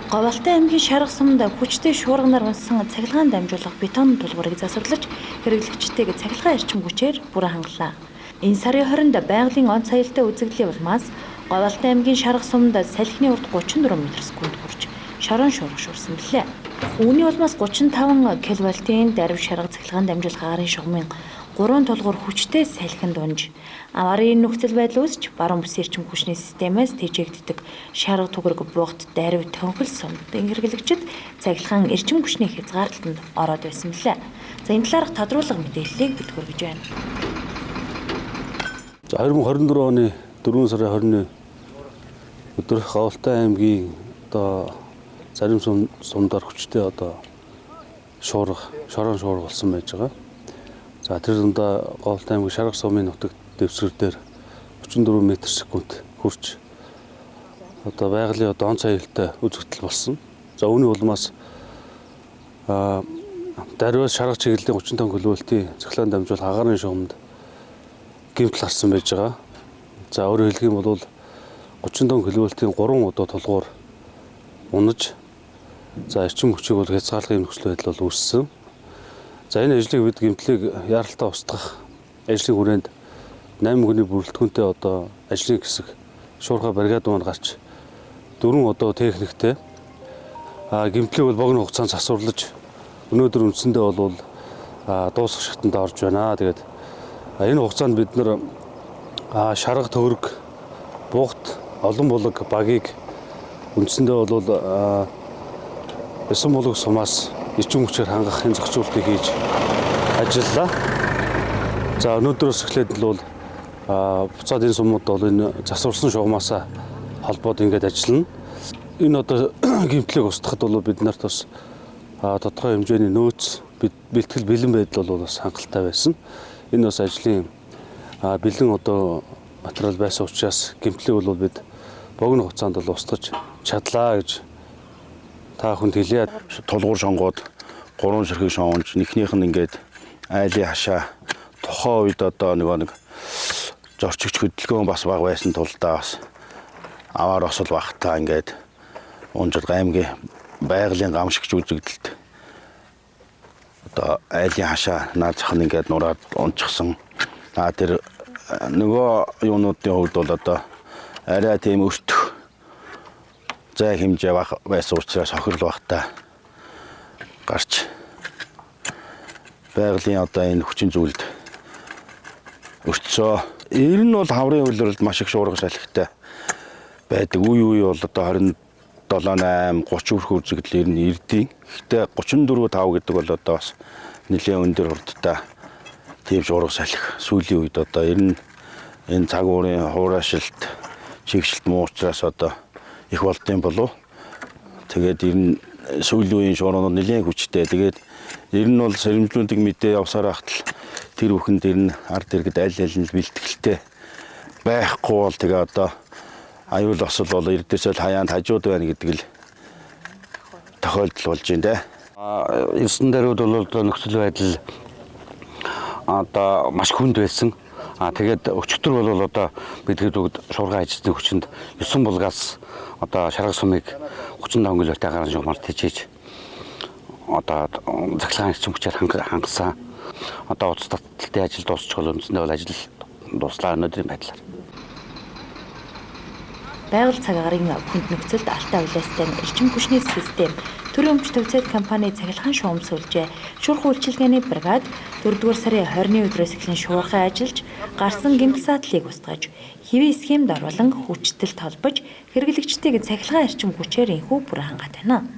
Говьалтай аймгийн Шарга сумд хүчтэй шуурганаар унсан цахилгаан дамжуулах бетон тулгуурыг засварлаж хэрэглэгчдийг цахилгаан эрчим хүчээр бүрэн хангалаа. Энэ сарын 20-нд байгалийн онц аюултай үзэгдлийн улмаас Говьалтай аймгийн Шарга сумд салхины урд 34 м/секунд хүрч шорон шуурга шуурсан билээ. Үүний улмаас 35 кВт-ийн даруй шарга цахилгаан дамжуулах агаарын шугамын 3 тулгуур хүчтэй салхинд унж аварын нөхцөл байдал үүсч баруун бүсийн эрчим хүчний системээс тэжээгддэг шарга төгрөг бугат даруй тонхол сумдын хэрэглэгчид цахилгаан эрчим хүчний хязгаарлалтанд ороод байсан билээ. За энэ талаарх тодруулга мэдээллийг бид хүргэж байна. За 2024 оны 4 сарын 20-ны өдөр Говьалтай аймгийн одоо зарим сумдаар хүчтэй одоо шуурга, шорон шуурга болсон байж байгаа. За тэр дундаа Говьалтай аймгийн Шарга сумын нутагт дэвсгэр дээр 34 м/секунд хүрч одоо байгалийн одоо онц аюултай үзэгдэл болсон. За үүний улмаас даруйас шарга чиглэлийн 35 кВт-ийн цахилгаан дамжуулах агаарын шугамд гэмтэл гарсан байж байгаа. За өөрөөр хэлэх юм бол 35 кВт-ийн 3 одоо тулгуур унаж за эрчим хүчийг бол хязгаарлах юм нөхцөл байдал бол үүссэн. За энэ ажлыг бид гэмтлийг яаралтай устгах ажлын хүрээнд 8 хүний бүрэлдэхүүнтэй одоо ажлын хэсэг шуурхай бригад маань гарч 4 одоо техниктэй гэмтлийг бол богино хугацаанд засварлаж өнөөдөр үндсэндээ бол дуусгах шатанд орж байна. Тэгээд энэ хугацаанд бид нар шарга төгрөг бугат олон булаг багийг үндсэндээ бол 9 булаг сумаас эрчим хүчээр хангах энэ зохицуултыг хийж ажиллалаа. За өнөөдрөөс эхлээд л бол буцаад энэ сумууд бол энэ засварсан шугамаасаа холбоод ингээд ажиллана. Энэ одоо гэмтлийг устгахад бол бид нарт бас тодорхой хэмжээний нөөц бэлтгэл бэлэн байдал бол бас хангалттай байсан. Энэ бас ажлын бэлэн одоо материал байсан учраас гэмтлийг бол бид богино хугацаанд бол устгаж чадлаа гэж та бүхэнд хэлье. Тулгуур шонгоод 3 ширхэг шонгож нэгнийх нь ингээд айлын хашаа тухайн үед одоо нөгөө нэг зорчигч хөдөлгөөн бас бага байсан тулдаа бас аваар осол багтаа ингээд унжид аймгийн байгалийн гамшигч үзэгдэлт одоо айлын хашаа наад зах нь ингээд нураад унчихсан. А тэр нөгөө юунуудын хувьд бол одоо арай тийм өртөх зай хэмжээ байсан учраас хохирол багтаа гарч байгалийн одоо энэ хүчин зүйлд өртсөө. Ер нь бол хаврын улиралд маш их шуурга салхитай байдаг. Үе үе бол одоо 27 8 30 хүрэх үзэгдэл ер нь ирдийн. Гэхдээ 34 5 гэдэг бол одоо бас нэлээд өндөр хурдтай тийм шуурга салхи. Сүүлийн үед одоо ер нь энэ цаг уурын хураашилт, чигшилт муу учраас одоо их болдсон болов. Тэгээд ер нь сүүлийн үеийн шуурганууд нэлээд хүчтэй. Тэгээд ер нь бол сэрэмжлүүлдэг мэдээ явсаар байхад тэр бүхэнд ер нь ард иргэд аль аль нь бэлтгэлтэй байхгүй бол тэгээ одоо аюул осол бол эрдээсээ л хаяанд хажууд байна гэдэг л тохиолдол болж байна дээ. 9 даруйд бол одоо нөхцөл байдал одоо маш хүнд байсан. Тэгээд өчигдөр бол одоо бидний бүгд шуургай ажилласны хүчинд 9 булгаас одоо шарга сумыг 35 кВт агаарын шугамар тэжээж одоо цахилгаан эрчим хүчээр хангасан. Одоо уц таталтын ажил дуусчихвал үндсэндээ бол ажил дууслаа өнөөдрийн байдлаар. Байгаль цаг агаарын хүнд нөхцөлд алтай улиастай эрчим хүчний систем төрийн өмч төвцөөд компани цахилгаан шугам сүлжээ шуурхай үйлчилгээний бригад 4-р сарын 20-ны өдрөөс эхлэн шуурхай ажиллаж гарсан гэмтэл саадлыг устгаж хэвийн схемд оруулан хүчтэл толбож хэрэглэгчдийг цахилгаан эрчим хүчээр энхүү бүрэн хангаад байна.